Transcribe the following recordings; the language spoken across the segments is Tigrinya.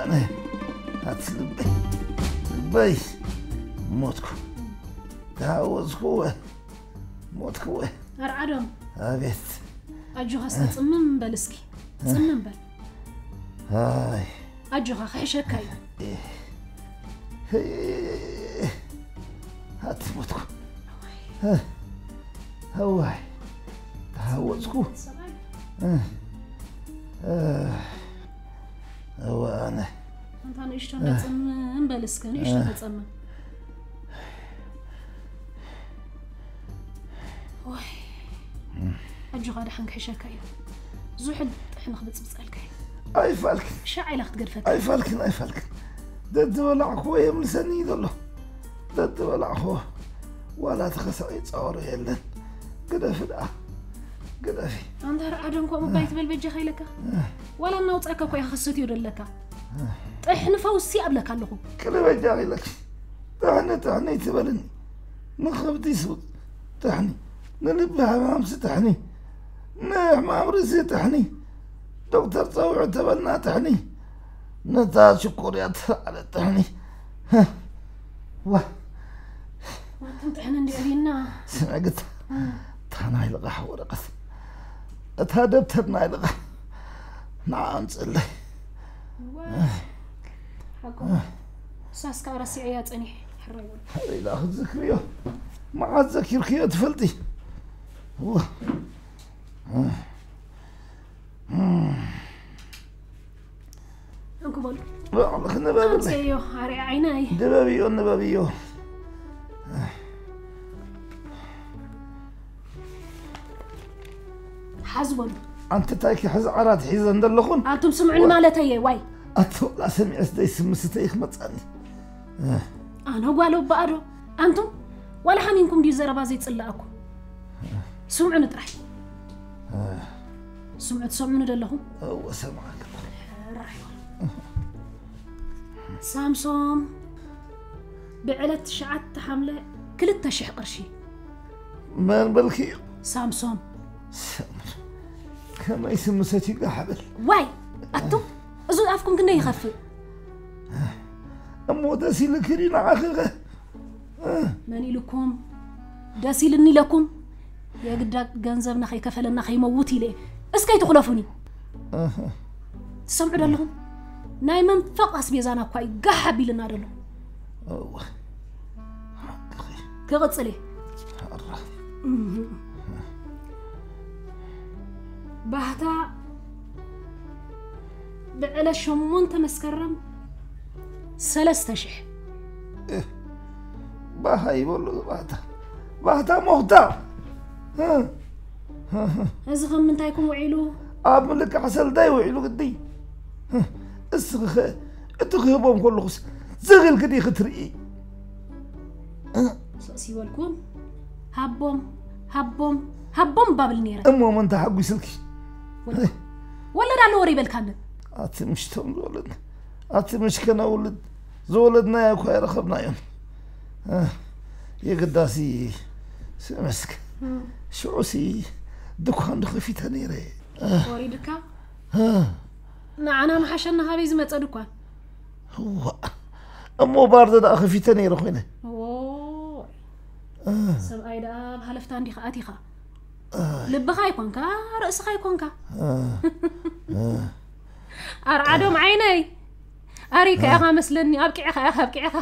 ኣቲ ልበይ፣ ልበይ፣ ሞትኩ፣ ተሃወዝኩ፣ ሞትኩ። ኣርዓዶም፣ ኣቤት። ኣጆኻ እስከ ጽምም በል እስኪ፣ ጽምም በል። ኣይ። ኣጆኻ ክሕሸካ እዩ። ኣቲ ሞትኩ። እዋይ፣ ተሃወጽኩ። ሰብኣይ። እወ፣ ኣነ። ኣንታ ንእሽቶ እንዳ ጽምም በል እስከ፣ ንእሽቶ ተጸምም። ወይ፣ ኣጆኻ ደሓን ክሕሸካ እዩ። ዝሑል ጥሕኒ ክብጽብጸልካ እዩ። ኣይፋልክን። ሻዕ ኢላ ክትገድፈካ። ኣይፋልክን፣ ኣይፋልክን። ደድበላዕክዎ የምልሰኒ እዩ ዘሎ። ደድበላዕክዎ። ዋላ ተኸሳዒ ጻወሮ የለን። ግደፊ ደኣ። ግደፊ። ኣንታ ርዓዶም ከምኡ እባ ኣይትበል በጃኻ ኢለካ። ዋላ እናውጻእካ እኮ ኢኻ ክሰትዮ ደለካ። ጥሕኒ ፈውሲ ኣብለካ ኣለኹ። ክሊ በጃኺ ኢለኪ። ጥሕኒ፣ ጥሕኒ ትበልኒ። ንኸብዲ ስውጥ ጥሕኒ፣ ንልቢ ሕማምሲ ጥሕኒ፣ ንሕማም ርእሲ ጥሕኒ፣ ዶክተር ጸውዑ ተበልና ጥሕኒ፣ ነታ ሽኮርያ ተላዕለ ጥሕኒ። ዋ። ኣቱም ጥሕኒ እንዲ ዕብና። ስምዕግታ፣ እታ ናይ ልቓሕ ወረቐት፣ እታ ደብተር ናይ ልቓሕ ንዓ ኣምጽእለይ። ዋ። ሓቆ። እሳስ ከዓ ረሲዐያ ጸኒሐ። ሕራይ በሉ። ኢላ ክትዝክርዮ፣ መዓዝ ዘኪርክዮ ትፈልጢ? ዋ። እንኩ በሉ። ባዕልኺ ንበብለይ። ኣምፅእዮ፣ ኣርያ ዓይነይ። ንበብዮ፣ ንበብዮ። ሓዙ በሉ። ኣንቲ እንታይ ክሕዝ ዓራት ሒዘ እንደለኹን? ኣንቱም ስምዑኒ ዋ። ማለተየ፣ ዋይ። ኣቲ ወላ ሰሚዐስ ደይስምስተይ ክመጻኒ። ኣነ ጓል ኣቦኣ ዶ? ኣንቱም ዋላ ሓሚምኩም ድዩ ዘረባ ዘይጽላኣኩም? ስምዑኒ ጥራይ። ስምዑ ትሰምዑኒ ደለኹም? እወ፣ ሰምዓካ። ሕራይ በሉ። ሳምሶም ብዕለት ትሽዓተ ሓምለ ክልተ ሽሕ ቅርሺ። መን በልክዮ? ሳምሶም። ሰምር። ከመይ ስምሰት ይጋሕብል? ዋይ! ኣቱም፣ እዚ ኣፍኩም ክንደይ ይኸፍእ? እሞ ደስ ኢልኪ ድዩ ንዓኺ ኸ? መን ኢልኩም? ደስ ኢልኒ ኢለኩም? የግዳ ገንዘብና ከይከፈለና ከይመውት ኢለ። እስከ ኣይትኹለፉኒ። እህ። ትሰምዑ ደለኹም? ናይ መንፈቕ ኣስቤዛና እኳ እዩ ጋሕ ኣቢልና ደሎ። እወ። ሓቅኺ። ክቕጽል እየ። ኣራ። እህ። ባህታ ብዕለት ሸሞንተ መስከረም ሰለስተ ሽሕ። እህ፣ ባህ ኣይበሎ ባህታ። ባህታ ሞኽታ። እ፣ እ፣ እ። እዚ ከም ምንታይኩም ውዒሉ? ኣብ ምልቃሕ ሰልዳይ ውዒሉ ግዲ። እ፣ እስኺ ኸ እቲ ክህቦም ከለኹስ ዝግ ኢልኪ ዲኺ ትርኢ? እ። ስቕሲ በልኩም። ሃቦም፣ ሃቦም፣ ሃቦም ባብል ነይረ። እሞ መን ተሓጒስልኪ? ወለድ፣ ወለድ ኣለዎ ዶ ይበልካኒ? ኣቲ ምሽቶም ዝወለድ፣ ኣቲ ምሽ ከነውልድ ዝወለድናዮ እኳ ኣይረኸብናዮን። እ፣ የግዳሲ ስመስክ። እ። ሽዑሲ ድኳን ዶ ከፊተ ነይረ። እ። ወሪድካ? እ። ንዓና ምሓሸና ካበይ ዝመጸ ድኳን? እዋ፣ እሞ ባርዶ ደኣ ከፊተ ነይረ ኮይነ። ዎ። እ። ሰብኣይ ደኣ ኣብ ሃለፍታ እንዲኻ ኣቲኻ። ኣይ። ልብኻ ኣይኮንካ፣ ርእስኻ ኣይኮንካ። እ። እ። ኣርዓዶም ዓይነይ። ኣሪካ ኢኻ መስለኒ፣ ኣብቂዕኻ ኢኻ፣ ኣብቂዕኻ።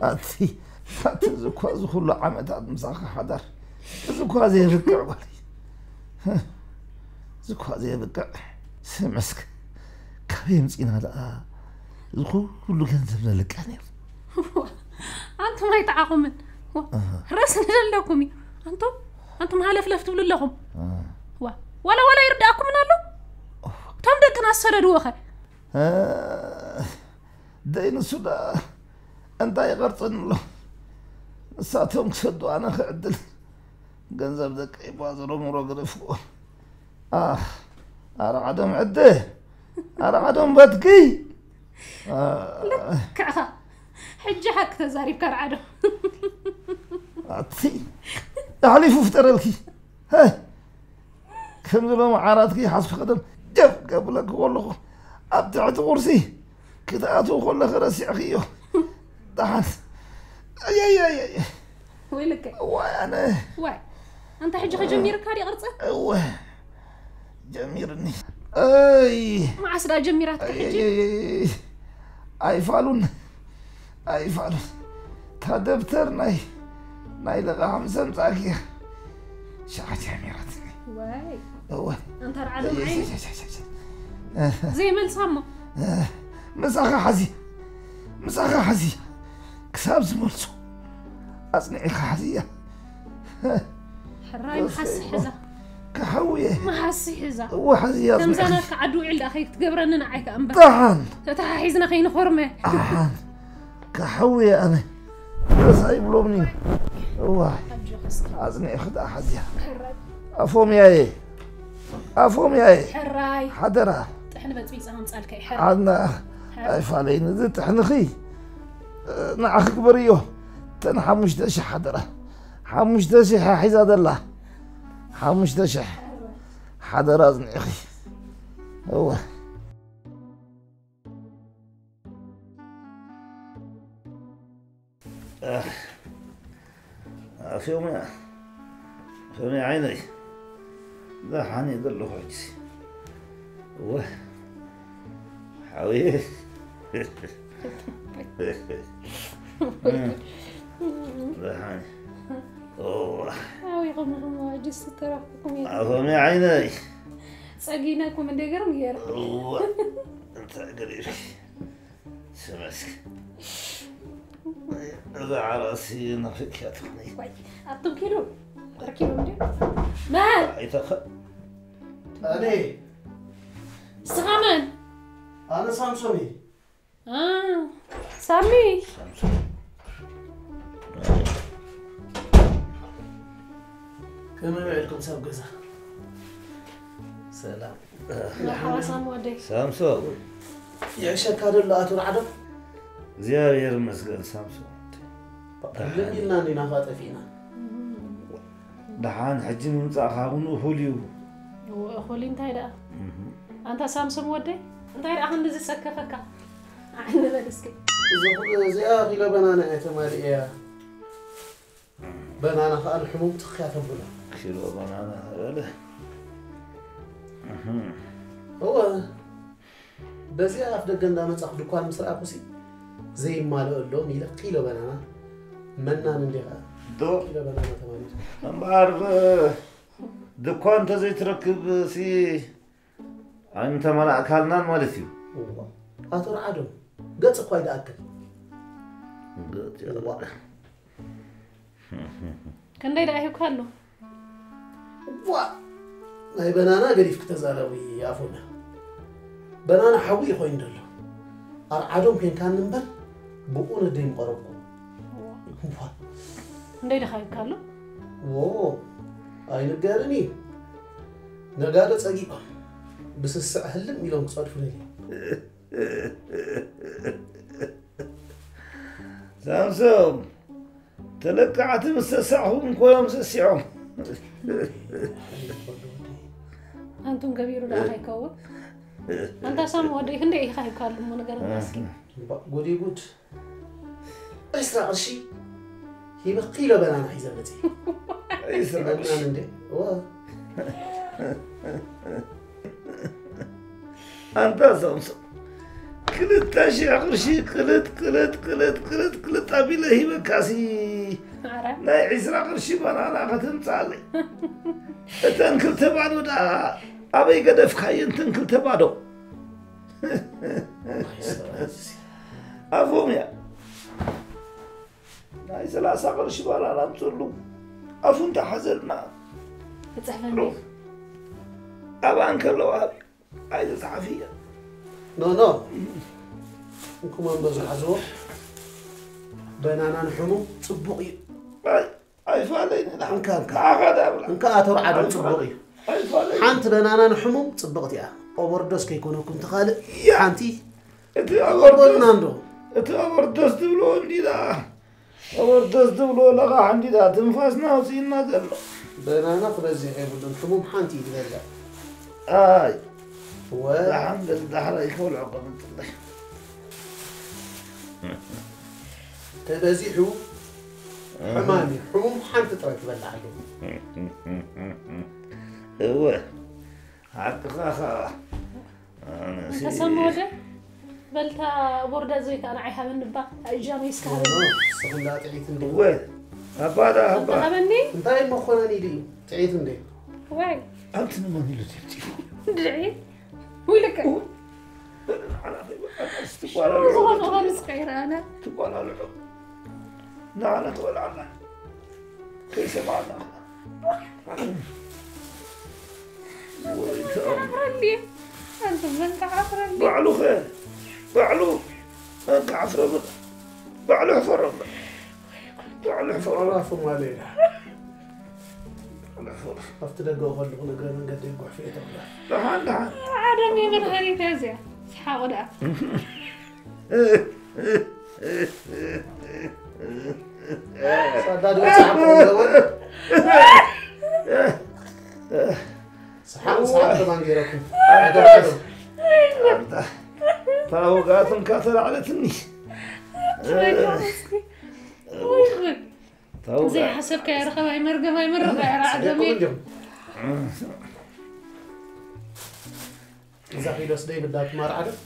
ኣቲ፣ ኣቲ፣ እዚ እኳ እዚ ኩሉ ዓመታት ምሳኻ ሓዳር፣ እዚ እኳ ዘየብቅዕ ጓል እዩ። እዚ እኳ ዘየብቅዕ። ስምዕስክ፣ ካበይ ኣምጺእና ደኣ እዚ ኩሉ ገንዘብ ነልቅሕ ነይሩ? ኣንቱም ኣይጠዓኹምን። ዋ፣ ኣሃ። ረስኒ ዘለኩም እዩ። ኣንቱም፣ ኣንቱም ሃለፍለፍ ትብሉ ኣለኹም። ኣሃ። ዋ፣ ዋላ ዋላ ይርድኣኩምን ኣሎ? ኦፍ። እቶም ደቅና ዝሰደድዎ ኸ? እ፣ ደይ ንሱ ደኣ እንታይ ይቐርጸኒ ኣሎ? ንሳቶም ክሰዱ ኣነ ክዕድል። ገንዘብ ደቀይ ባዝሮ ምሮ ገደፍዎ። ኣኽ፣ ኣርዓዶም ዕደ፣ ኣርዓዶም በትኪ። አ፣ ልክዕኻ። ሕጂ ሓቂ ተዛሪብካ ኣርዓዶም። ኣቲ፣ ኣሕሊፉ ፍጠረልኪ። ሀይ፣ ከምዚ ሎሚ ዓራትኪ ሓስቢ ቀደም ጀፍ ከብለኪ ከለኹ ኣብ ትሕቲ ቁርሲ ክትኣትዉ ከለኺ ረሲዕኽዮ። ደሓን። ኣየየየየ። ወይልከ እዋይ ኣነ ዋይ ኣንታ ሕጂ ከጀሚርካ ድዩ ቅርፀ እወ ጀሚርኒ። ኣይ መዓስ ደኣ ጀሚራትካ ሕጂ ኣይፋሉን ኣይፋሉን። እታ ደብተር ናይ ናይ ለቓሕ ምስ ኣምጻእክያ ሸዓ ጀሚራትኒ። ዋይ እወ ኣንታ ርዓሎም ዓይነ ዘይመልሳ እሞ ምሳኻ ሓዚ ምሳኻ ሓዚ ክሳብ ዝመልሱ ኣጽኒዕካ ሓዚያ። ሕራይ መሓሲ ሕዛ ክሓውየ መሓሲ ሕዛ እወ ሓዚያ ከምዛ ኣጽኒዕካ ናትካ ዓዲ ውዒል ደኣ ከይትገብረኒ ንዓይ ከኣ እምበር ደሓን ተተሓሒዝና ከይንኾርመ ደሓን ክሓውየ ኣነ ደስ ኣይብሎምኒ። እዋይ ኣጆኻስ ኣጽኒዕኺ ደኣ ሓዚያ ሕራይ ኣፎምያየ ኣፎምያየ ሕራይ ሓደራ ጥሕኒ በጽቢጻ ምምጻልካ እዩ ሕራይ ዓና ኣይፋለይን እዚ ጥሕንኺ ንዓኺ ግበርዮ። እተን ሓሙሽተ ሽሕ ሓደራ ሓሙሽተ ሽሕ እያ ሒዛ ዘላ ሓሙሽተ ሽሕ ሓደራ ኣጽኒዕኺ። እወ ኣፍዮምያ ኣፍዮምያ ዓይነይ ደሓን እየ ዘለኹ ሕጂ እወ ሓውየ ደሓን እወ ኣዊኹም ኢኹም ሕጂ ዝተረኽብኩም እዩ ኣፍዮምያ ዓይነይ ጸጊነኩም እንደ ገርም ገይሩ እወ እንታይ ገሪፍ ስመስክ እዛ ዓራሲ ናፊቅያ ትኾኒ ኣቶም ኪዱ ረኪቦም ድዩ መን ኣይተኸ ኣነ እስኻ መን ኣነ ሳምሶን እየ አ፣ ሳሚ ከመይ ውዒልኩም ሰብ ገዛ ሰላም መርሓባ ሳሚ ወደይ ሳምሶን ይዕሸካ ደሎ ኣቶ ራዕዶ እግዚኣብሔር ይመስገን ሳምሶን ልም ኢልና እንዲና ካ ጠፊእና ደሓን ሕጂ ምምፃእኻ እውን እኹል እዩ እኹል እንታይ ደኣ ኣንታ ሳምሶም ወደይ እንታይ ደኣ ክንዲ ዝሰከፈካ ንበል እስኪ እዚኣ ኪሎ በናና እያ ተማሊእ እያ በናና ከዓ ንሕሙም ትኽያ ተብሎ ኪሎ በናና በለ እወ በዚኣ ኣፍ ደገ እንዳመፃኹ ድኳን ምስ ረኣኩሲ ዘይማልኦ ኣሎም ኢለ ኪሎ በናና መናን እንዲኻ ዶ ኪሎ በናና ተማሊቱ እምበኣር ድኳን እንተዘይትረክብ ሲ ኣይምተመላእካልናን ማለት እዩ እዋ ኣቶ ረዓዶ ገፅ እኳ ይደኣክል ገጽ እዋ ክንደይ ደኣ ሂብካ ኣሎ ዋ ናይ በናና ገዲፍ ክተዛረቡ ኣፎና በናና ሓዊ እዩ ኮይኑ ዘሎ ኣርዓዶም ኮንካኒ እምበር ብእውነት ደይምቐረብኩ ዋ ክንደይ ደኻ ሂብካ ኣሎ ዎ ኣይንገርን እዩ ነጋዶ ጸጊቦም ብስስዕ ህልም ኢሎም ክጸድፉኒ ሳምሶም ተለቃዕቲ ምስ ተሳዕኹም እንኮዮም ሰሲዖም ኣንቱም ገቢሩ ደኣ ከይከውን ኣንታ ሳሚ ወደይ ክንደይ ኢኻ ሂብካ ኣሎ እሞ ነገር እስኪ ጉዲ ጉድ ዕስራ ቅርሺ ሂበ ኪሎ በናና ሒዘ መፅእ ዒስራ ቅርሺ በናን እንዴ እዋ ኣንታ ሳምሶም ክልተ ሽሕ ቅርሺ ቅልጥ ቅልጥ ቅልጥ ቅልጥ ቅልጥ ኣቢለ ሂበካሲ ኧረ ናይ ዒስራ ቅርሺ ባናና ከተምፅኣለይ እተን ክልተ ባዶ ደኣ ኣበይ ገደፍካየን እተን ክልተ ባዶ ኣፎምያ ናይ ሰላሳ ቅርሺ ባናና ኣምፅሉ ኣፉ እንተሓዘልና ክፅሕፈኒ ኣብ ኣንከለዋ ኣይተፅሓፍየ ኖ ኖ እንኩም ኣንበዙ ሓዝዎ በናና ንሕሙም ፅቡቕ እዩ ኣይፋለይ ንዓኻ እንካ እንካ ንዓኻ ዳብላ እንካ ኣቶ ረዓዶ ፅቡቕ እዩ ኣይፋለይ ሓንቲ በናና ንሕሙም ፅብቕቲ እያ ኦቨርዶስ ከይኮነኩም ትኻልእ ያ። ሓንቲ እቲ ይወርደልና ኣበርዶስ እንዶ እቲ ኣበርዶስ ትብሎ እንዲዳ ኣበርዶስ ትብሎ ለቓሕ እንዲዳ ትንፋስና ኣውፅእና ዘሎ በናና ክበዝሕ የብሉን ሕሙም ሓንቲ እዩ ዝበልዕ ኣይ ወ- ደሓን በል፣ ዳሕራይ ክበልዖ ቀምጥለይ። ተበዚሑ ሕማም እዩ። ሕሙም ሓንቲ ጥራይ ትበልዕ ኣለዉ። እወ፣ ሓቅኻ ኸዓ። ኣነሲ- እንተ ሰም ወደ በልታ ቦርዳ ዘይ ከኣ ንዓይ ሃበኒ እባ። እጃመይ እስከ ሃበኒ። ንስኹም ደኣ ጥዒት እንዲ- እወ፣ ኣባ ደኣ ኣባ። እንተ ሃበኒ። እንታይ እሞ ኮነኒ ድዩ? ጥዒት እንዴ? ዋይ። ኣብቲ ንመን ኢሉ ትብቲ? ድዒ? ውልቀ። እወ። ሓላፊ በቃ፣ እስቲ ጓላ ዝኾነ ልዑ። ዝኾነ ስቀይረ ኣነ። ትጓላ ልዑ። ንዓና ትበልዓና። ከይሰማዕና። ወይ ተኣም-፣ ዓፍረኒ። ኣንተ መን ክዓፍረኒ? ባዕሉ ኸ፣ ባዕሉ መን ክዓፍረ በል? ባዕሉ ሕፈሮ በል። ባዕሉ ሕፈሮ። ኣራፉ ማለ ኢላ። ባዕሉ ሕፈሮ። ኣብቲ ደገ ከለኹ ንእግረ መንገደይ ጉሕፍ እየ ተብላ። ደሓን፣ ደሓን። ዓደም የመድሃኒት እያ እዚኣ። ሰሓቑ ደኣ። ሳዳ ዶ ሰሓቕ ኣለዎ? ሰሓቕ፣ ሰሓቕ ከማን ገይረኩም። ኣንታ፣ ኣንታ፣ እታ ውግኣት እንካ ተላዕለትኒ። እታ ውግኣት። ዘይሓሰብካዮ ረኸባይ መርገም ኣይመርቕ እያ ራዕደመይ። ጸቂጥኩም እንዲኹም። እዛ ኪሎ ስደይ ብላ ትማር ዓደም።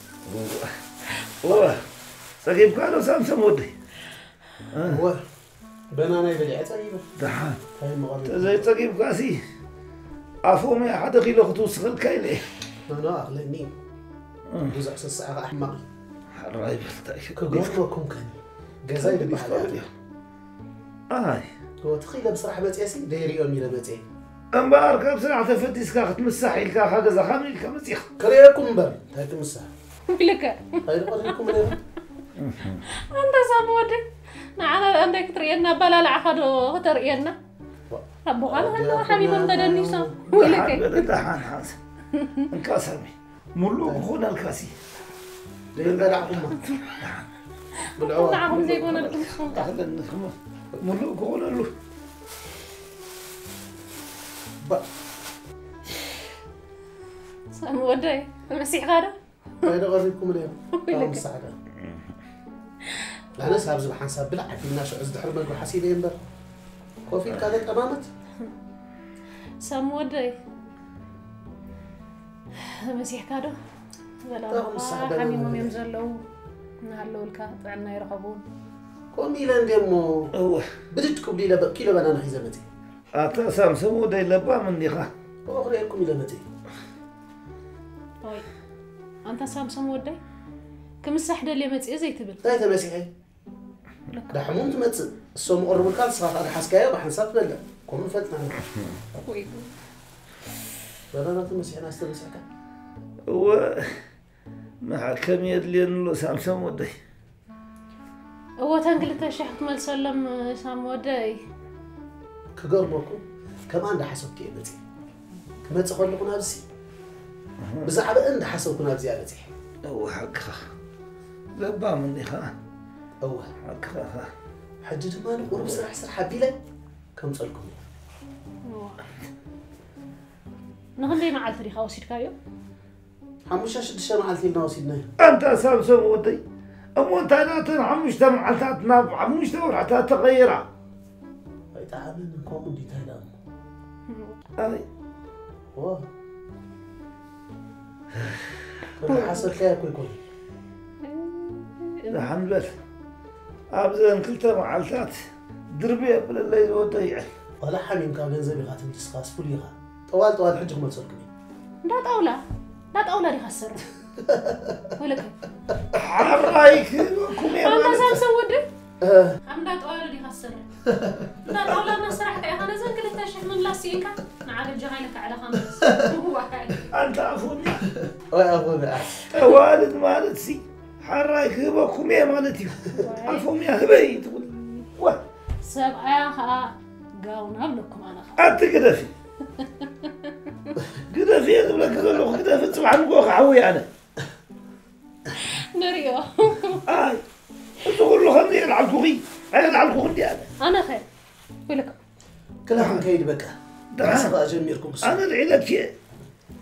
እወ፣ ጸጊብካ ዶ ሳምሶም ወደይ? እወ፣ በናናይ በሊዐ ጸጊበ። ደሓን። እንታይ እሞ ቀሪቡ? ተዘይጸጊብካሲ ኣፎም እየ ሓደ ኪሎ ክትውስኸልካ ኢለ እየ። ኖኖ፣ ኣኽለኒ። እ። ብዙሕ ስስዐ ኸዓ ሕማቕ እዩ። ሓራይ በልታ እዩ። ክገርመኩም ከኒ፣ ገዛይ ክገርመኩም ዝበሃል እያ። እዩ። ኣይ። እወ፣ ትኺለ ብስራሕ መፅየሲ ደይሪኦም ኢለ መፅየ። እምበኣር ካብ ስራሕ ተፈቲስካ ክትምሳሕ ኢልካ ካብ ገዛኻ መን ኢልካ መፂኻ? ክርእየኩም እምበር፣ እንታይ ክምሳሕ? ኢልከ። እንታይ ዝቐሪብኩም ነይሩ? ኣንታ ሳሚ ወደይ፣ ንዓና ደኣ እንታይ ክትርእየና? ኣባላልዓኻ ዶ ክተርእየና? ኣቦኻ ንኸለኻ ሓቢቦም ተደኒሶም። ኢልከ። ደሓን በለ፣ ደሓን ሓዝ። እንካ ሳሚ። ሙሉእ ክኾነልካ ሲ። ዘይበላዕኩማ። ብልዕዋ። ንዓኹም ዘይኮነልኩም ንስኹም ከ? ኣኽለን ንስኹም። ሙሉእ ክኾነሉ። ባ- ሳሚ ወደይ፣ ተመሲሕካ ዶ? እንታይ ዶ ቀሪብኩም እልዮም? ወይ ካብ ለከ። ምሳዕዳ። ኣነስ ኣብዚ ብሓንሳብ ብልዕ ኣቢልና ሽዑ ዝድሕር መግቢ ሓሲበ እየ እምበር። ኮፍ ኢልካ ተጠማመት። ሳሚ ወደይ፣ ተመሲሕካ ዶ? በላ እንታይ እሞ ክምሳዕ ደሎ ሓሚሞም እዮም ማለት? ዘለዉ። እናሃለውልካ ጥዕና ይረኸቡን። ከምኡ ኢለ እንድየ እሞ እወ። ብድድ ክብሉ ኢለ በ-፣ ኪሎ በናና ሒዘ መፅእ። ኣታ ሳምሶም ወደይ ለባም እንዲኻ። ብኡ ክርእየኩም ኢለ መፅእ። ኦይ፣ ኣንታ ሳምሶም ወደይ፣ ክምሳሕ ደልየ መፅእ ዘይትብል። እንታይ ተመሲሐ? ልካ። ዳሕሙም ትመጽእ፣ እሶም ይቐርቡልካ፣ ንስኻ ከኣ ደሓስካዮ ብሓንሳብ ትበልዕ። ከምኡ ንፈልጥ ንሕና። ወይ ጉድ። በናና ተመሲሕና ዝተመሲሕካ? እወ፣ መሓከሚ የድልየኒ ኣሎ ሳምሶም ወደይ። እወ፣ እተን ክልተ ሽሕ ክትመልሰሎም ሳሚ ወደይ። ክገርመኩም፣ ከምኣ እንዳሓሰብኩ እየ መጺእ። ክመጽእ ከለኹ ናብዚ፣ ብዛዕባአን እንዳሓሰብኩ ናብዚኣ በጺሐ። እወ፣ ሓቅኻ። ለባም እንዲኻ። እወ። ሓቅኻ። ሕጂ ድማ ንቁሩብ ስራሕ ስራሕ ኣቢለ ከምጸልኩም እየ። እወ። ንኽንደይ መዓልቲ ዲኻ ወሲድካዮ? ሓሙሽተ ሽዱሽተ መዓልቲ ኢልና ወሲድናዮ። ኣንታ ሳምሶም ወደይ፣ እሞ እንታይ ደኣ እተን ሓሙሽተ መዓልታት ናብ ሓሙሽተ ወርሕታት ተቐይራ? ኣይጠዓመንን፣ ከምኡ እንዲ እንታይ ደኣ እሞ። ኣይ። ዋ። ከም ዝሓሰብካዮ እኮ ኣይኮነን። ደሓን በል። ኣብዘን ክልተ መዓልታት ድርቢ የብለለይ ዝወደይ ይዕል። ዋላ ሓሚምካ ገንዘብ ኢኻ ትምልስኻስ ፍሉይ ኢኻ። ጠዋል ጠዋል ሕጂ ክመልሰልኩም እየ። እንዳ ጣውላ፣ እንዳ ጣውላ ዲኻ ትሰርሕ? ወለከ። ሓራይ ክህበኩም እየ ኣንታ ማለት። ሳምሶም ወደይ? እ። ኣብ እንዳ ጠዋሉ ዲኻ ትሰርሕ? እንዳ ጣውላ እናሰራሕካ ኢኻ ነዘን ክልተ ሽሕ ምምላስ ስኢንካ? ንዓ በጃኻ ኢለካ ዕለኻ ምለስ። ዋይ። ኣንታ ኣፎምያ። ወይ ኣፎምያ። ጠዋልድ ማለት ሲ ሓራይ ክህበኩም እየ ማለት እዩ። ዋይ። ኣፎምያ ህበይ ትብል። ዋ። ሰብኣያ ኸኣ ጋውና ኣብለኩም ኣነ ኸኣ። ኣቲ ግደፊ። ግደፊ እየ ዝብለኪ ዘለኹ፣ ግደፊ፣ ጽባሕ ንግሆ ክሓዊ እየ ኣነ። ንሪኦ። ኣይ፣ እዚ ኩሉ ከምዚ የልዓልኩኺ፣ ኣየልዓልኩኽን ድየ ኣነ? ኣነኸ? ኢልካ። ክላ ክንከይድ በቃ። ደሓን። ንስኻ ጀሚርኩም ክሱ። ኣነ ልዒለኪ እየ።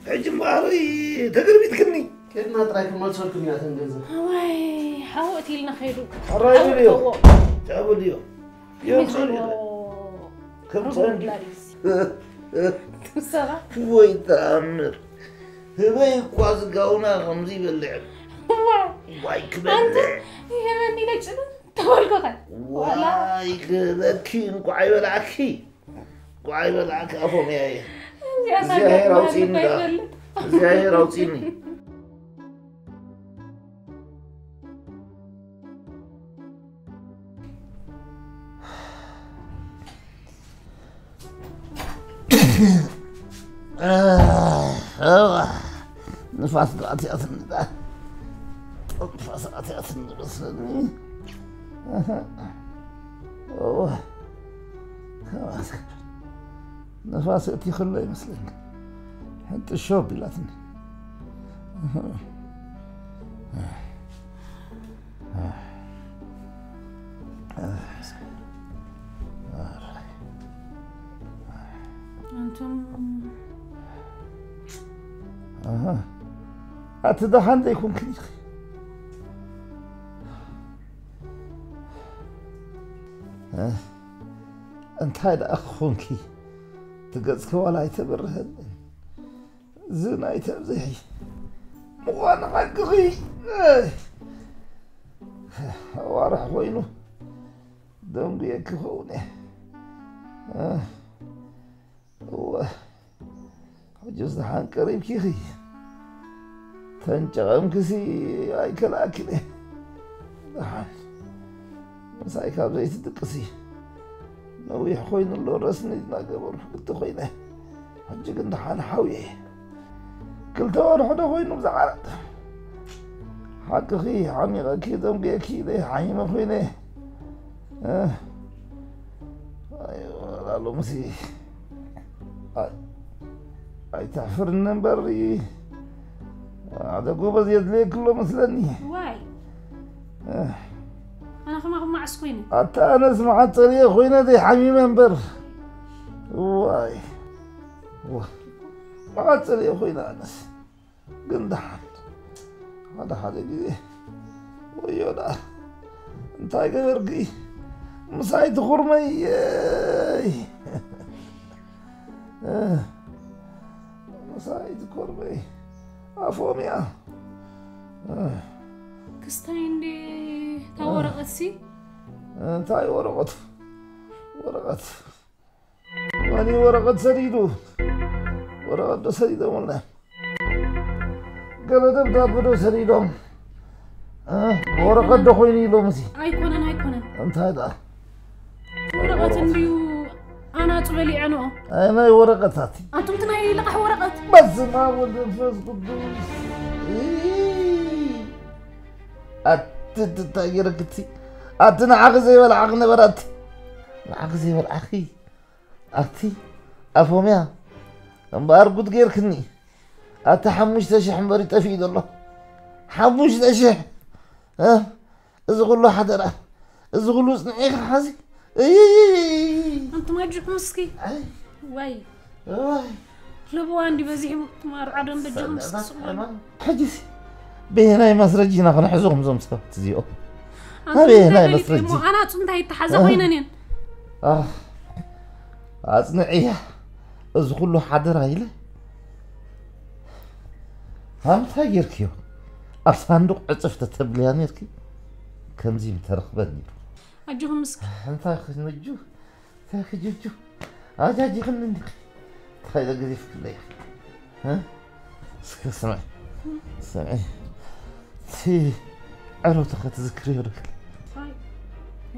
ሕጂ እምበኣር ተገልቢጥክኒ። ከድና ጥራይ ክመልሰልኩም እያ ተን ገንዘብ። ኣዋይ ሓወት ኢልና ኸይዱ ሕራይ በልዮ። ተዎ ታ በልዮ። እዮም ሚዝዎ ጸልዮ። ከም ጸንዲ። ትምሰኻ ወይ ተኣምር። ህበይ እኳ ዝጋውና ከምዚ ይበልዕ። ዋይ ክበልዕ። ይህበኒ ኢለ ጭኑ ተበልኩኸ ዋላ ዋይ ክበኪ እንኳዕ ይበልዓኪ። እንኳዕ ይበልዓኪ ኣፎምያ እየ። እዚኣ እግዚኣብሔር ሳጋ ኣውፅእኒ እኮ ዳ። ይፈልጥ እግዚኣብሔር ኣውፅእኒ። ንፋስ ኣትያትኒ ዳ። ንፋስ ኣትያትኒ መስለኒ። እወ። ንፋስ እቲ ከሎ ይመስለኒ። ሕንቲ ሾብ ኢላትኒ። ኣንቱም ኣሃ። ኣቲ ደሓን ዘይኮንክን ኢኺ። እ፣ እንታይ ደኣ ክኾንኪ? ትገጽኪ ዋላ ኣይተበርሀንን። እዚ ናይ ተብዝሒ ምዃኑ ሓቅኺ። ኣዋርሕ ኮይኑ ደንጉየ ክኸውን እየ። እወ፣ ሕጅስ ደሓን ቀሪብኪ ኢኺ። ተንጨቐምክሲ ኣይከልኣክን እየ። ደሓን ምሳይ ካብ ዘይትድቅሲ። ነዊሕ ኮይኑ ኣሎ ረስኒ እናገበርኩ ግዲ ኮይነ። ሕጂ ግን ደሓን ሓውየ። ክልተ ወርሒ ዶ ኮይኑ ብዛዕራት። ሓቅኺ ሓሚቐኪ ደንጉየኪ ዘይሓይመ ኮይነ። እ፣ ኣይ፣ ወላ ሎምሲ። ኣይ፣ ኣይተሕፍርኒ እምበር ሓደ ጎበዝ የድልየኪ ኣሎ መስለኒ። ዋይ እ፣ ኣነ ከማኹም መዓስ ኮይነ ኣታ ኣነስ መዓት ጸልየ ኮይነ ዘይሓሚመ እምበር። ዋይ። ዋ፣ መዓት ጸልየ ኮይነ ኣነስ። ግን ደሓን ሓደ ሓደ ግዜ ወዮ ደኣ እንታይ ገበርኪ? ምሳይ ትኹርመይ። ምሳይ ትኮርመይ ኣፎምያ። ክስታይ እንዴ እታ ወረቐት ሲ እንታይ ወረቐት? ወረቐት መን እዩ ወረቐት ሰዲዱ? ወረቐት ዶ ሰዲዶምልና? ገለ ደብዳበ ዶ ሰዲዶም? እ? ወረቐት ዶ ኮይኑ ኢሎም እዚ? ኣይኮነን ኣይኮነን እንታይ ደኣ? ወረቐት እንድዩ ኣናጹ በሊዐንኦ ኣይ ናይ ወረቐታት ኣቱም እቲ ናይ ልቓሕ ወረቐት በስመ ኣብ ወወልድ ወመንፈስ ቅዱስ። ኣቲ እንታይ ገይረክቲ? ኣቲ ንዓኺ ዘይበልዓኺ ነበራቲ ንዓኺ ዘይበልዓኺ ኣቲ ኣፎምያ እምበኣር ጉድ ገይርክኒ። ኣቲ ሓሙሽተ ሽሕ እምበሪ ጠፊኡ ዘሎ ሓሙሽተ ሽሕ። እ? እዚ ኩሉ ሓደራ እዚ ኩሉ ጽንዒ ክሓዚ እይ ኣንቱም ኣጆኹም እስኪ ኣይ ዋይ ዋይ ለብዋ እንዲ በዚሕም ትማርዓ ደም በጆኹም ስስቑ ሕጂስ በየናይ ማስረጂ ኢና ክንሕዞም እዞም ሰባት እዚኦም ኣበየናይ መስረጂ ኣናጹ እንታይ ይተሓዛ ኮይነን እየን ኣጽንዕያ እዚ ኩሉ ሓደራ ኢለ ኣምታይ ጌርክዮ ኣብ ሳንዱቕ ዕፅፍ ተተብልያ ኔርኪ ከምዚ ምተረኽበ ነይሩ ኣጆኹም እስኪ እንታይ ክነጁ እንታይ ክጅጁ ኣጃጂኽኒ እንዲ እንታይ ኢለ ግዜ ፍክለይ እስከ ስምዒ ስምዒ እቲ ዕረቱ ክትዝክርዮ ዶ ኣይ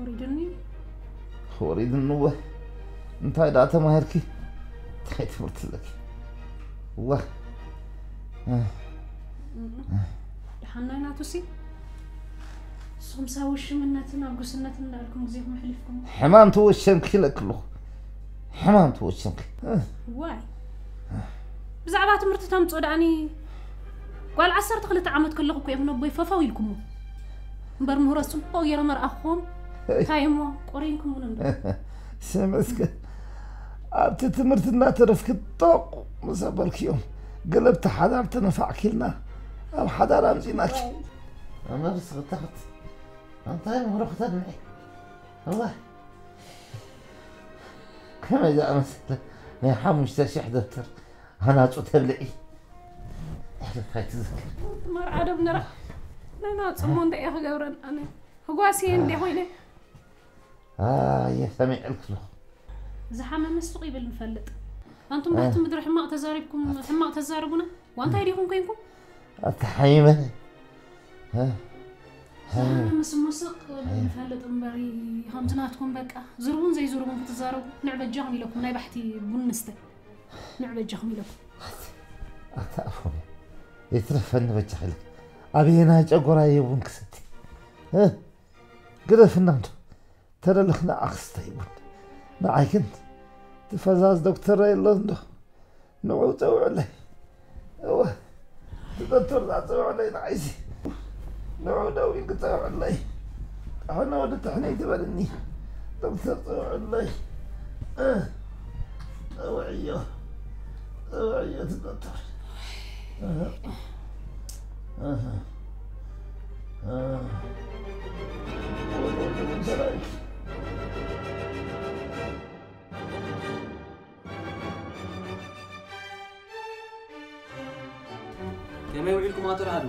ወሪድኒ ወሪድኒ እወ እንታይ ደኣ ተማሂርኪ እንታይ ትምህርቲ ኣለኪ እወ ደሓናይ ናቱሲ ንስኹም ሳብ ውሽምነትን ኣብ ጉስነትን እንዳልኩም ግዜኹም ኣሕሊፍኩም ሕማም ተወሸምኪ ኢለኪ ኣለኹ ሕማም ተወሸምኪ ዋይ ብዛዕባ ትምህርቲ ተምፅኦ ደኣኒ ጓል ዓሰርተ ክልተ ዓመት ከለኹ እኮ እዮም ነቦይ ፈፈው ኢልኩሞ እምበር ምህሮስ ፅቡቅ ገይረ መርኣኹም እንታይ እሞ ቆሪንኩም እውን እንዶ ስምዒ እስከ ኣብቲ ትምህርቲ እናተረፍኪ ጦቕ ምስ ኣበልክዮም ገለ ብቲ ሓዳር ተነፋዕኪልና ኣብ ሓዳር ኣምጺናኪ። ኣመር ስኽታኽት ኣንታይ ምህሮ ክተድምዒ? እዋ ከመይ ዝኣመሰለ ናይ ሓሙሽተ ሽሕ ደብተር ሃናጹ ተብልዒ። ሕልፍ ኣይትዝክር። ማር ዓደም ንራ ናይ ናጽሞ እንታይ እየ ክገብረን ኣነ? ህጓስ እየ እንደ ኮይነ። ኣየ ሰሚዐልክ ኣለኹ። ዝሓመመ ስቕ ይብል ንፈልጥ። ኣንቱም ናብቲ ምድሪ ሕማቕ ተዛሪብኩም ሕማቕ ተዛርቡና? ዋንታይ ዲኹም ኮይንኩም? ኣታ ሓይመ። እ? ዝሓመመ ስሞ ስቕ ይብል ንፈልጥ እምበሪ፣ ከምቲ ናትኩም በቃ ዝርቡን ዘይዝርቡን ክትዛረቡ ንዕ በጃኹም ኢለኩም ናይ ባሕቲ ቡን ንስተ። ንዕ በጃኹም ኢለኩም። ኣታ ኣፎም። ይትረፈኒ በጃ ኢለክ። ኣበየናይ ጨጎራ እየ ቡን ክሰቲ? እ? ግደፍና እንዶ። ተደለኽና ኣኽስታይ ቡን። ንዓይ ግን ትፈዛዝ ዶክተር የሎ እንዶ። ንዑ ጸውዕለይ። እወ፣ እቲ ዶክተር ጸውዕለይ ንዓይሲ። ንዑ ደው ኢልክ ጸውዕለይ። ጥሕነ ወዲ ጥሕነ ይትበልኒ። ዶክተር ጸውዕለይ። እ፣ ጸውዕዮ። ጸውዕዮ እቲ ዶክተር። እህ። እህ። እህ። ከመይ ውዒልኩም ኣቶ ርኣዱ?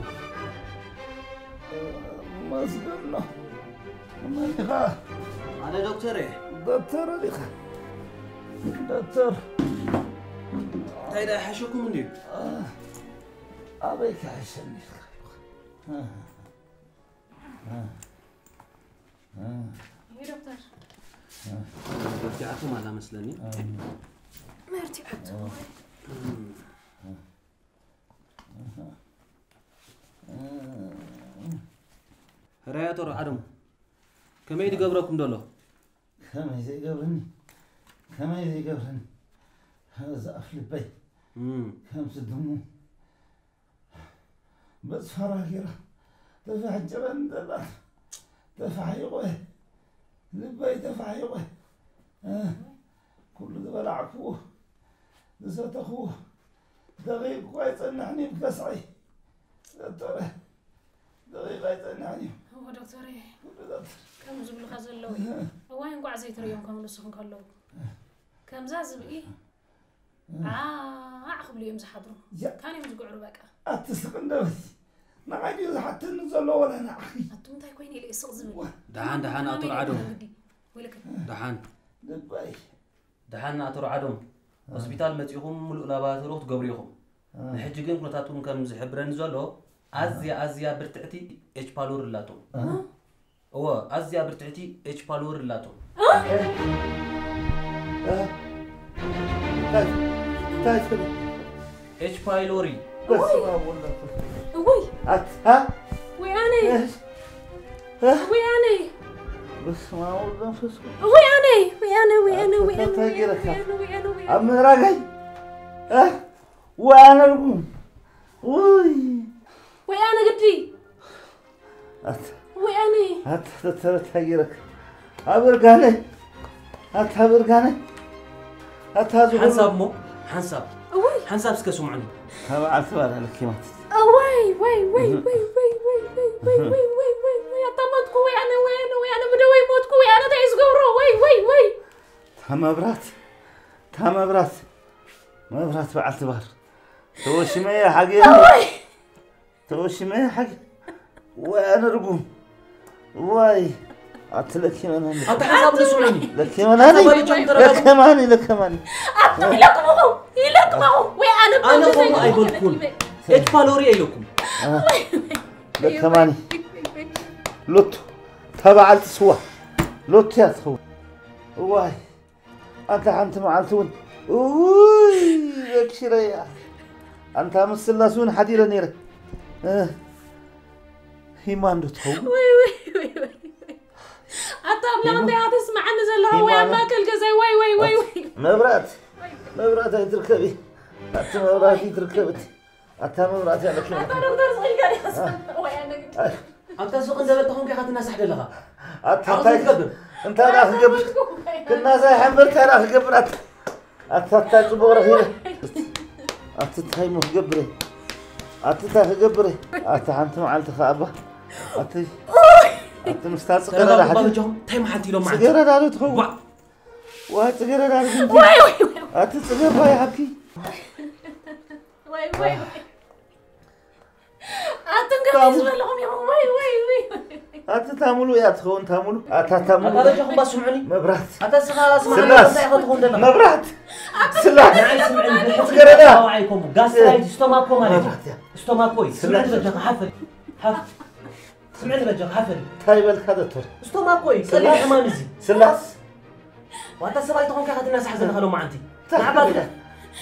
መስገን ነው። መን ኢኻ? ኣነ ዶክተር እየ። ዶክተር ዲኻ? ዶክተር። እንታይ ደኣ ይሓሸኩም እንድዩ? ኣበይ ክሕሸኒ ኢልካ? ይሄ ዶክተር። መርቲዓኩም ኣላ መስለኒ። መርቲዓኩም። ሕራይ ኣቶ ርዓዶም፣ ከመይ ድገብረኩም ደሎ? ከመይ ዘይገብረኒ? ከመይ ዘይገብረኒ? እዛ ኣፍ ልበይ እም። ከምቲ ድሙ በጽፋራ ጌራ ተፋሕጨረኒ ዘላ። ተፋሒቑ እየ። ልበይ ተፋሒቑ እየ። እ፣ ኩሉ ዝበላዕክዎ፣ ዝሰተኽዎ፣ ደቂቕ እኳ ኣይጸንሕን እዩ ብከስዐይ። ዶክተረ፣ ደቂቕ ኣይጸንሕን እዩ። እወ ዶክተረይ፣ ኩሉ ዶክተር። ከም ዝብሉኻ ዘለዉ እዩ። እዋይ እንቋዕ ዘይትርእዮም ከምልሱ እንከለዉ። ከምዛ ዝብኢ ዓዕ ክብሉ እዮም ዝሓድሩ። ያ። ካን እዮም ዝግዕሩ በቃ። ኣቲ ስቕ እንደ በሊ። ንዓይ ድዩ ዝሓተኒ ዘሎ ወላ ንዓኺ? ኣቱም እንታይ ኮይነ ኢለ እየ ስቕ ዝብል? ዋ። ደሓን፣ ደሓን፣ ኣቶ ከመይ ርዓዶም። ኢለ ግዲ? ወይለከ። ደሓን። ልባይ። ደሓን፣ ኣቶ ርዓዶም። ሆስፒታል መጺኹም ምሉእ ላባቶሪ ክትገብሩ ኢኹም። እ። ንሕጂ ግን ኩነታትኩም ከም ዝሕብረኒ ዘሎ፣ ኣዝያ፣ ኣዝያ ብርትዕቲ ኤች ፓይሎሪ ኣላቶም። እ? እወ፣ ኣዝያ ብርትዕቲ ኤች ፓይሎሪ ኣላቶም። እ? እ? እንታይ? እንታይ ትብል? ኤች ፓይሎሪ። በስመ ኣብ ወወልድ ወመንፈስ ቅዱስ። እውይ! ኣት-፣ አ? ወይ ኣነ! እህ? እህ? ወይ ኣነ! በስመ ኣብ ወወልድ ወመንፈስ ቅዱስ። ወይ ኣነ! ወይ ኣነ! ወይ ኣነ! ኣታ ወይ ኣነ! እንታይ ወይ ኣነ! ገይረካ? ወይ ኣነ! ወይ ኣነ! ወይ ኣነ! ኣብ ምእራገይ? እ? ወይ ኣነ ርጉም። ውይ። ወይ ኣነ ግዲ። ኣታ። ወይ ኣነ። ኣታ ተተረታ ይረክ። ኣብ እርጋነ። ኣታ ኣብ እርጋነ። ኣታ ዝኹሉ ሓንሳብ እሞ፣ ሓንሳብ። እውይ። ሓንሳብ እስከ ስምዑኒ። ካብ ዓርሲ ባዳ ለኪማት። እዋይ፣ ወይ፣ ወይ፣ እህ። ወይ፣ ወይ፣ ወይ፣ ወይ፣ እህ። ወይ፣ ወይ፣ ወይ፣ ወይ፣ ኣታ ሞትኩ፣ ወይ ኣነ፣ ወይ ኣነ፣ ወይ ኣነ፣ ምደወይ ሞትኩ፣ ወይ ኣነ፣ እንታይ እዩ ዝገብሮ? ወይ፣ ወይ፣ ወይ። እታ መብራት፣ እታ መብራት፣ መብራት በዓልቲ ባር። ተወሽመ እየ ሓገየኒ። እዋይ! ተወሽመ እየ ሓገ-፣ ወይ ኣነ ርጉም። ወይ፣ ኣቲ ለኪመናኒ። ኣታ ሓንሳብ ንስዑኒ። ለኪመናኒ። ተባልጆም ተረጋጉ። ለከማኒ፣ ለከማኒ። ኣቱም ኢለኩም ኢኹም፣ ኢለኩም ኢኹም። ወይ ኣነ ኣነ ብጣዕሚ ከምኡ ዘይኮነ ኣይበልኩን። ኢለ። ኤች ፓይሎሪ ኢለኩም። አ፣ ለከማኒ። ሎቱ፣ እታ በዓልቲ ስዋ። ሎቱ እያ ትኸውን። እዋይ። ኣንታ ሓንቲ መዓልቲ እውን፣ እውይ፣ በኪረያ። ኣንታ ምስላስ እውን ሓዲረ ነይረ። እ፣ ሂማ እንዶ ትኸውን? ወይ፣ ወይ፣ ወይ፣ ወይ፣ ወይ። ኣታ ኣምላኽ፣ እንታይ ኢኻ ተስምዓኒ ዘለኻ? ወይ ኣብ ማእከል ገዛይ፣ ወይ፣ ወይ፣ ወይ፣ ወይ። መብራት፣ መብራት ኣይትርከቢ። ኣቲ መብራት ኣይትርከቢ። ኣታ መብራት እያ ለኪማ። ኣታ ዶክተር ስቕ ኢልካ ዲኻ? ኣይ። ኣታ ስቕ እንደ በልካ ኮንካ ኢኻ ትናሳሕ ዘለኻ። ኣታ ዓቕሊ እንታይ ትገብር። እንታይ ደኣ ክገብር? ክናሳሕ እምበር እንታይ ደኣ ክገብር? ኣታ፣ ኣታ፣ ኣታ ጽቡቕ ረኺበ። ኣቲ እንታይ እሞ ክገብር እየ? ኣቲ እንታይ ክገብር እየ? ኣቲ ሓንቲ መዓልቲ ከኣ እባ ኣቲ ኣቲ ምስታ ጽገረዳ ተረጋጉ፣ ሓቲ በጃኹም። እንታይ መሓንቲ ኢሎም መዓንቲ? ጽገረዳ ዶ ትኸውን? ዋ። ዋ ጽገረዳ ዶ ትኸውን? ዋይ፣ ዋይ፣ ዋይ። ኣቲ ጽገባ ይሃብኪ። ዋይ፣ ዋይ፣ ዋይ። ኣቱም ከመይ ታሙ- ዝበለኹም ኢኹም? ዋይ፣ ዋይ፣ ዋይ። ኣቲ ታሙሉ እያ ትኸውን፣ ታሙሉ። ኣታ ታሙሉ። ኣታ በጃኹም ባ ስምዑኒ። መብራት። ኣታ ስኻ ስምዓኒ፣ ስላስ። እንታይ ኢኻ ትኸውን ዘለኻ? መብራት። ስላስ። ንዓይ ስምዕኒ፣ ብሕጂ ገረዳ። ጸዋዕ ኣይኮሙ። ጋስትራይት፣ ስቶማኮ ማለት እዩ። መብራት እያ። ስቶማኮ እዩ። ስምዕኒ ስላስ። በጃኻ፣ ሓፈል። ሓፍ-፣ ስምዕኒ በጃኻ፣ ሓፈል። እንታይ በልካ ዶክተር? ስቶማኮ እዩ። ቀሊል ስላስ። ሕማም እዚ። ስላስ። ዋታ ሰብኣይ ተኾንካ ኢኻ ትናሳሕ ዘለኻ ሎማዓንቲ። እንታይ ንዓኻ ክብል? ትብል?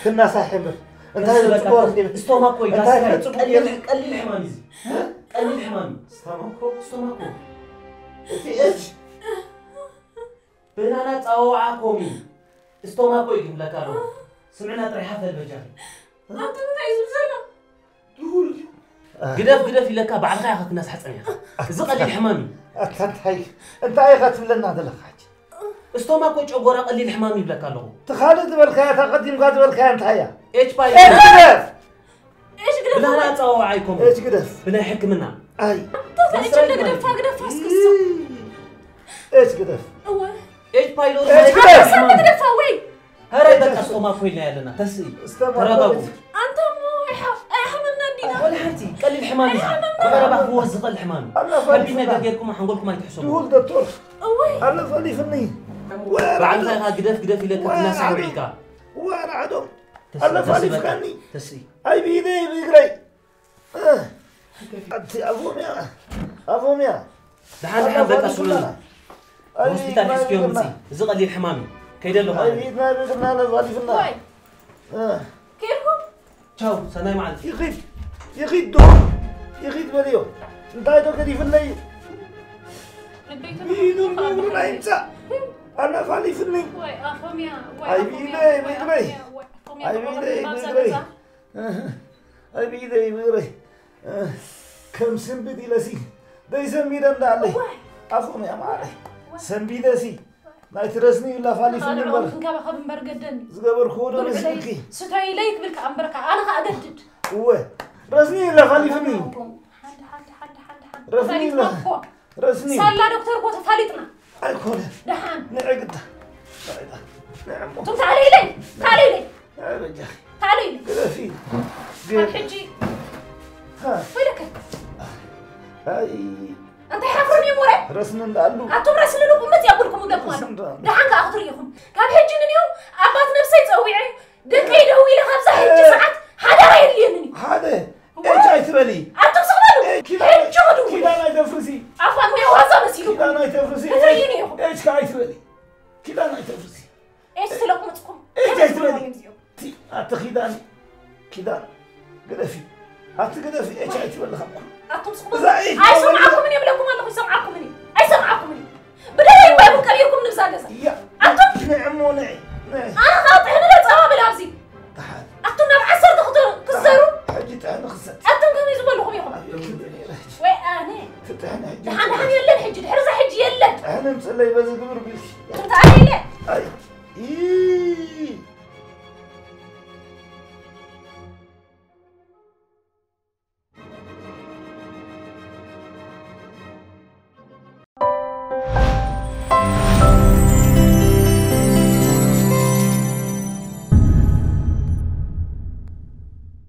ክናሳሕ እምበር። እንታይ ቀስ በል ጽቡቕ ኣታ። እንዲም? ስቶማኮ እዩ፣ እንታይ ጋስትራይት። ጽቡቕ ቀሊል፣ የለ? ቀሊል ሕማም እዩ እዚ። እ? ቀሊል ሕማም እዩ። ስቶማኮ? ስቶማኮ። እቲ ኤች። ብናና ጸዋውዓ ኮሚ። ስቶማኮ እዩ ክብለካ ኣለኹ። ስምዕና ጥራይ ሓፈል በጃኺ። ኣንተ እንታይ እዩ ዝብል ዘሎ? ግደፍ፣ ግደፍ ኢለካ ባዕልኻ ኢኻ ክትነሳሕ ጸኒሕካ። እዚ ቀሊል ሕማም እዩ። ኣታ እንታይ፣ እንታይ ኢኻ ትብለና ዘለኻ ሕጂ? ስቶማኮ ጨጎራ ቀሊል ሕማም ይብለካ ኣለኹ። እቲ ካልእ ዝበልካያ፣ እታ ቀዲምካ ዝበልካያ እንታይ እያ? ኤች ፓይሎሪ። ኤች ግደፍ! ኤች ግደፍ! ብናና ኣጸዋውዓ ኣይኮምን። ኤች ግደፍ! ብናይ ሕክምና። ኣይ። እንታይ ኤች እንደ ግደፋ፣ ግደፋ እስኪ እሱ። ኤች ግደፍ! እወ። ኤች ፓይሎሪ ኤች ማለት ግደፍ! ሕማም። ግደፋ ወይ! ኧረ በቃ ስቶማኮ ኢልና ያለና፣ ተስኢ። ስቶማኮ ተረጋጉ። ቤት። ኣንተ እሞ ኣይሓ-፣ ኣይሓመምና እንዲና። ወላ ሓንቲ ቀሊል ሕማም እዩ። ኣይሓመምና። ብቐረባ ክፍወስ ዝኽእል ሕማም እዩ። ኣላ ከቢድ ፋሊፍና። ነገር ጌርኩም ሓንጎልኩም ኣይትሕሰቡ። ድውል ዶክተር። እወይ። ኣላ ፋሊፍኒ። ባዕልኻ ኢኻ ግደፍ ግደፍ ኢለካ ወላ ትናሳሕ ዓዶም። ውዒልካ። ወላ ዓዶም። ተስኢ፣ ኣላ ተስኢ በቃ። ፋሊፍካኒ። ተስኢ። ኣይ ብኢደይ ብእግረይ። ኣቲ ኣፎምያ፣ ኣፎምያ። ደሓን፣ ደሓን፣ በቃ ስምዑኒ። ኣይ፣ ሆስፒታል ሒዝክዮ ምጺ። እዚ ቀሊል ሕማም እዩ። ከይደ ኣለኹ ኣነ። ኣይ፣ ናይ ቤትና ነፋሊፍና። ዋይ። እ። ከይድኩም? ቻው፣ ሰናይ መዓልቲ። ይኺድ፣ ይኺድ ዶ? ይኺድ በልዮ። እንታይ ዶ ገዲፍለይ? ልበይ ኢዱ ተመልሶ እግሩን ኣይምጻእ። ኣነፋሊፍኒ። ዋይ፣ ኣፎምያ፣ ዋይ፣ ኣይ፣ ኣፎምያ፣ ብኢደይ፣ ዋይ፣ ብእግረይ። ኣፎምያ፣ ዋይ፣ ኣፎምያ፣ ኣይ፣ ብኢደይ፣ ብእግረይ። ኣይ ብኢደይ ብእግረይ፣ እ፣ ከም ስንብድ ኢለሲ ደይሰንቢደ እንዳለይ። እዋይ። ኣፎምያ መዓረይ። እዋይ። ሰንቢደሲ ናይቲ ረስኒ ኢላ ፋሊፍኒ ኣነ እምበር። ክንከባኸብ እምበር ገደኒ። ዝገበርክዎ ዶ ብልዕለይ፣ መሲልኪ? ስተይለይ ክብልካ እምበርካ ኣነ ከኣ ገድድ። እወ፣ ረስኒ ኢላ ፋሊፍኒ። ሓንቲ፣ ሓንቲ፣ ሓንቲ፣ ሓንቲ፣ ሓንቲ። ረስኒ ተፋሊጥና ኢላ። እኮ። ረስኒ። ሳላ ዶክተር እኮ ተፋሊጥና። ኣይኮነን። ደሓን። ንዒ ግዳ። ንዒ እሞ። እቶም ታዕሊ ኢለይ፣ ታዕሊ ኢለይ። ንዒ በጃኺ። ታዕሊ ኢለይ። ግደፊ። ካብ ሕጂ ሃ። ወይለከ። ኣይ። እንታይ ሓፍሮም እዮም ወረ? ረስኒ እንዳኣሉ። ኣቱም ረስኒ ንቁምት የብልኩም እንደኩም ኣሎ። ረስኒ እንዳኣሉ። ደሓን ከኣ ክትርእይኹም። ካብ ሕጂ ንንየው ኣባት ነብሰይ ጸዊዐ፣ ደቀይ ደዊለ ካብዛ ሕጂ እ። ሰዓት ሓደራ የድልየንን እዩ። ሓደ። እወ። ኤች ኣይትበሊ። ኣቱም ስቕ በሉ። ኤ፣ ኪዳን፣ ሕጂ ክድውል። ኪዳን ኣይተፍርሲ። ኣፋ እኒኦ ዋዛ መሲሉ። ኪዳን ኣይተፍርሲ። ክትርእይኒ ኢኹም። ኤች ከ ኣይትበሊ። ኪዳን ኣይተፍርሲ። ኤች ስለ ቁምጽኩም። ኤች ኣይትበሊ። እዮም እዚኦም። ቲ፣ ኣቲ ኪዳን፣ ኪዳን፣ ግደፊ። ኣቲ ግደፊ፣ ኤች ኣይትበሊ ካብ ኩሉ። ኣቱም ስቕ በሉ። እዛ ኤች ኣይሰምዓኩምን እየ ብለኩም ኣለኹ፣ ኣይሰምዓኩምን እየ። ኣይሰምዓኩምን እየ። ብደለይ እኳ ይኹን ቀቢርኩም ንብዛ ገዛ። እያ። ኣቱም ንዒ እሞ ንዒ፣ ንዒ። ኣነ ኻብ ጥሕኒ ዶ ጸባ ብል ኣብዚ። ተሓዝ። ኣቱም ናብ ዓሰርተ ክተ-፣ ክሰሩ። ተሓዝ። ሕጂ ጥሕኒ ክሰቲ። ኣቱም ከመይ ዝበልኹም ኢኹም? ኣብ ኢድኪ ብኒ ረች። ወይ ኣነ። እቲ ጥሕኒ ሕጂ ደሓን ደሓን የለን ሕጂ፣ ድሕሪ እዛ ሕጂ የለን። ጥሕኒ ምጽለይ በዚ ግብር ቢልኪ። ኣቱም ተኣለ ኢለ። ኣይ።